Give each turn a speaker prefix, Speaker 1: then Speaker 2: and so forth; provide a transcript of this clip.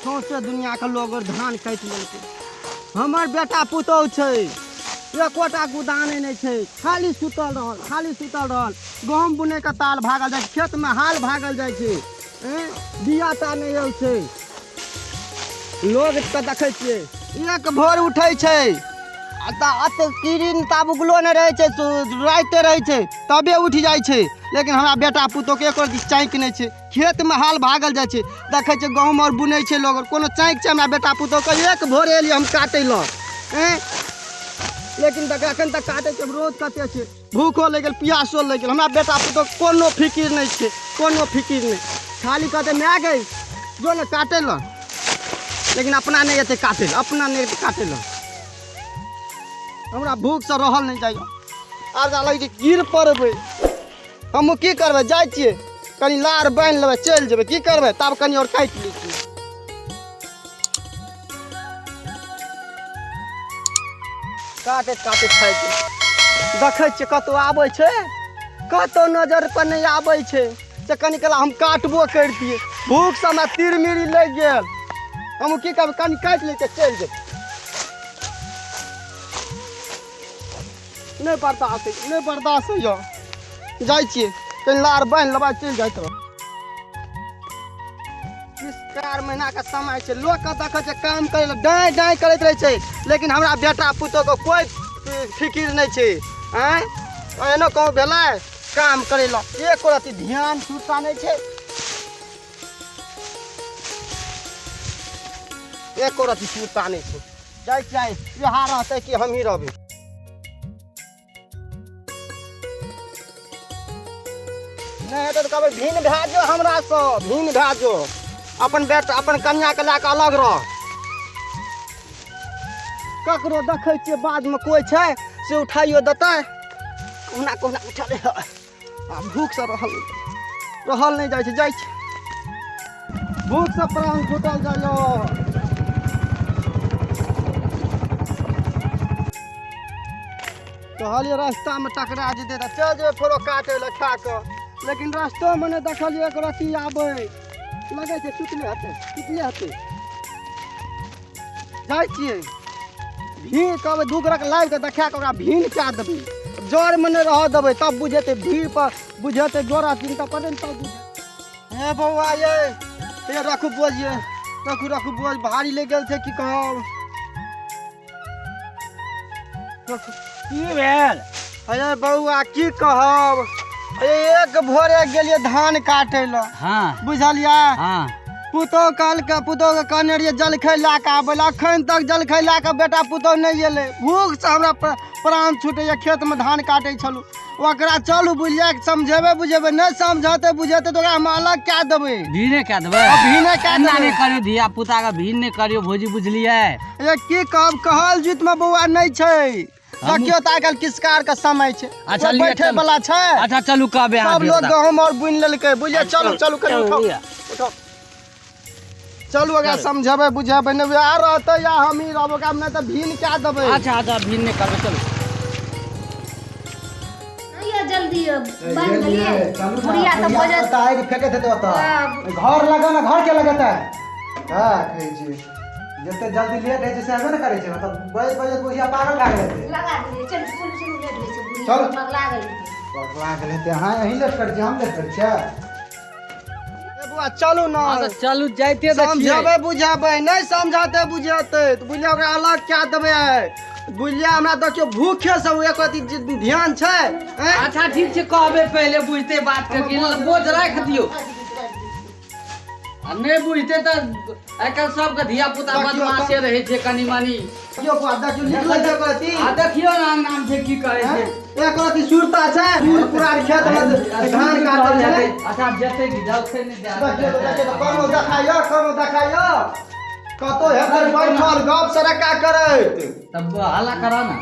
Speaker 1: सौंसे दुनियाके लोग आओर धान काटि लेलकै। हमर बेटा पुतोहु छै, एकोटा गुदाने नहि छै, खाली सुतल रहल, खाली सुतल रहल। गहूँम बुनैके ताल भागल जाइ छै, खेतमे हाल भागल जाइ छै, बिया ता नहि आयल छै। लोकके देखै छियै एक भोर उठै छै आ तऽ अत किरिन ताब उगलो नहि रहै छै, राइते रहै छै तबे उठि जाइ छै। लेकिन हमरा बेटा पुतोहके एको रत्ती चाँकि नहि छै। खेतमे हाल भागल जाइ छै, देखै छियै गहूँम आओर बुनै छै लोग, कोनो चाँकि छै हमरा बेटा पुतोहके? एक भोर एलियै हम काटै लए, लेकिन देख एखन तक काटै छै। रौद कते छै, भूखो लागि गेल, पियासो लागि गेल। हमरा बेटा पुतोहके कोनो फिकिर नहि छै, कोनो फिकिर नहि। खाली कहतै माय गै जो ने काटै लए, लेकिन अपना नहि एतै काटै लए, अपना नहि एतै काटै लए। हमरा भूखसँ रहल नहि जाइए, आब जा लगै छै गिर पड़बै। हमहूँ की करबै, जाइ छियै कनि लार बान्हि लेबै, चलि जेबै, की करबै? तब कनि आओर काटि लै छियै। काटैत काटैत थाकि गेल। देखै छियै कतहु आबै छै, कतहु नजर पर नहि आबै छै से कनि कला हम काटबो करितियै। भूखसँ हमरा तिरमिरी लागि गेल। हम की करबै, कनि काटि लै छियै, चलि जेबै। नहि बर्दाश्त होइए, नहि बर्दाश्त होइए। जाइ छियै कनि लार बान्हि लेबै, चलि जाइत रह। 4 महीनाके समय छै, लोकके देखै छै काम करै लए डाँइ डाँइ करैत रहै छै, लेकिन हमरा बेटा पुतोहके कोइ फिकिर नहि छै। आँय, एहनो कहूँ भेलै? काम करै लए एको रत्ती ध्यान सुरता नहि छै, एको रत्ती सुरता नहि छै। जाइ छियै, इएह रहतै कि हमही रहबै? नहि हेतै तऽ कहबै भिन्न भए जो हमरासँ, भिन्न भए जो, अपन बेटा अपन कनिआँके लए कऽ अलग रह। ककरो देखै छियै बादमे कोइ छै से उठाइयो देतै? कहुना कहुना उठा ले। आ भूखसँ रहल रहल नहि जाइ छै, जाइ छै, भूखसँ प्राण छूटल जाइए। कहलियै रास्तामे टकरा जेतै तऽ चलि जेबै फेरो काटै लए खा कऽ, लेकिन रस्तोमे नहि देखलियै एक रत्ती आबै। लगै छै सुतले हेतै, सुतले हेतै। जाइ छियै भीड़, कहबै दू गोटाके लाबि कऽ देखा कऽ ओकरा भीड़ कए देबै, जड़मे नहि रहऽ देबै, तब बुझेतै, भीड़ पर बुझेतै, जोड़ा चिन्ता पड़तै ने तब बुझेतै। हे बौआ ये, हे रखू बोझ, ये रखू रखू बोझ, भारी लागि गेल छै, की कहब।
Speaker 2: की भेल?
Speaker 1: अरे बौआ की कहब, अरे एक भोरे गेलियै धान काटै लए। बुझलियै?
Speaker 2: हाँ।
Speaker 1: पुतोह कहलकै, पुतोहके कहने रहियै जलखै लए कऽ आबै लए, अखन तक जलखै लए कऽ बेटा पुतोह नहि एलै। भूखसँ हमरा प्राण छूटैए। खेतमे धान काटै छलहुँ। ओकरा चलू बुझिया समझेबै बुझेबै, नहि समझेतै बुझेतै तऽ ओकरा हम अलग कए देबै।
Speaker 2: भीने कए देबै?
Speaker 1: भीने कए
Speaker 2: एना
Speaker 1: देबै।
Speaker 2: नहि करियौ, धिया पुता के भीन नहि करियौ भौजी, बुझलियै?
Speaker 1: ए की कहब, कहल जुतमे बौआ नहि छै। देखियौ तऽ आइकाल्हि किसकार के समय छै।
Speaker 2: अच्छा,
Speaker 1: कोइ
Speaker 2: लिअ,
Speaker 1: बैठे
Speaker 2: चलू।
Speaker 1: वाला छै?
Speaker 2: अच्छा चलू, कहबै अहाँ
Speaker 1: सब लोग
Speaker 2: धिया-पुता।
Speaker 1: गहूम और बुनि लेलकै, बुझलियै? चलू चलू, कनि
Speaker 2: चलू,
Speaker 1: उठाउ,
Speaker 2: लिअ।
Speaker 1: उठाउ, चलू, ओकरा समझेबै बुझेबै, नहि वएह रहतै या हमही रहबै, ओकरा नहि तऽ भीन कए देबै।
Speaker 2: अच्छा अच्छा, भीन नहि करबै, चलू।
Speaker 3: नहीं यो जल्दी बन गेलियै बुढ़िया तऽ बजत।
Speaker 4: आगि फेकैत हेतै ओतऽ।
Speaker 3: बाप।
Speaker 4: घर लगा ने, घर के लगेतै? हँ, कहै छी जते जल्दी लेट होइ छै से हेबे ने करै छै, मतलब बजैत बजैत बुढ़िया पागल भए गेल हेतै।
Speaker 3: लगा देलियै, चलू चलू चलू, लेट होइ छै बुढ़िया।
Speaker 4: चलू।
Speaker 3: पगला गेल हेतै।
Speaker 4: पगला गेल हेतै। अहाँ अहीं लेट करै छियै, हम लेट करै छियै?
Speaker 1: ए बौआ चलू ने।
Speaker 2: हँ, तऽ चलू, जाइते तऽ छियै।
Speaker 1: समझेबै बुझेबै, नहि समझेतै बुझेतै तऽ बुझलियै ओकरा अलग कए देबै। बुझलियै? हमरा देखियौ भूखे से एक रत्ती ध्यान छै, आँय?
Speaker 2: अच्छा ठीक छै, कहबै पहिले बुझतै बात के कि बोझ राखि दियौ, आ नहि बुझतै तऽ आइ काल्हि सबके धिया पुता
Speaker 1: देखियौ,
Speaker 2: बदमाशे रहै छै कनि मनि।
Speaker 1: देखियौ बौआ, देखियौ निकलै छै एको रत्ती?
Speaker 2: आ देखियौ ने अंगनामे छै की करै छै।
Speaker 1: एक रत्ती सुरता छै? दूर पुरान खेत मे धान काटै छै।
Speaker 2: अच्छा जेतै कि जलखै नहि दए?
Speaker 1: देखियौ तऽ, देखियौ तऽ, कोनो देखाइयो, कोनो देखाइयो कतौ हेतै बैठल गप सरक्का करैत?
Speaker 2: तब हल्ला करा ने।